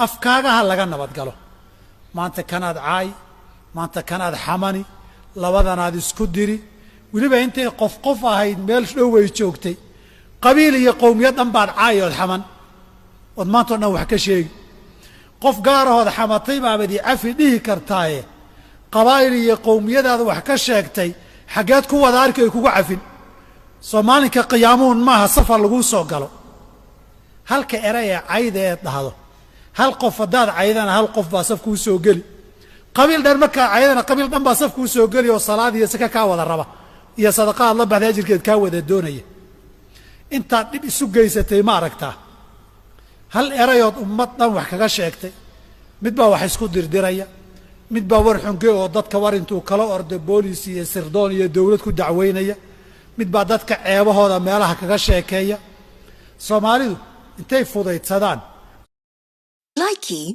Afkaagaha laga nabadgalo. Maanta kanaad caay, maanta kanaad xamani, labadanaad isku diri. Weliba intay qof qof ahayd meel dhow way joogtay. Qabiil iyo qowmiyad dhan baad caay ood xaman, ood maanta o dhan wax ka sheegi. Qof gaarahood xamatay baabad i cafi dhihi kartaaye, qabaa'il iyo qowmiyadaada wax ka sheegtay xaggeed ku wada arki ay kugu cafin? Soo maalinka qiyaamuun maaha safar laguu soo galo. Halka eray ee cayda eed dhahdo, hal qof haddaad caydana, hal qof baa saf kuu soo geli. Qabiil dhan markaad caydana, qabiil dhan baa saf kuu soo geli oo salaad iyo saka kaa wada raba iyo sadaqa aad la baxday ajirkeed kaa wada doonaya. Intaad dhib isu geysatay ma aragtaa? Hal erayood ummad dhan wax kaga sheegtay, mid baa wax isku dirdiraya, mid baa war xunge oo dadka war intuu kala ordo boolis iyo sirdoon iyo dowlad ku dacweynaya, mid baa dadka ceebahooda meelaha kaga sheekeeya. Soomaalidu intay fudaydsadaan Likey.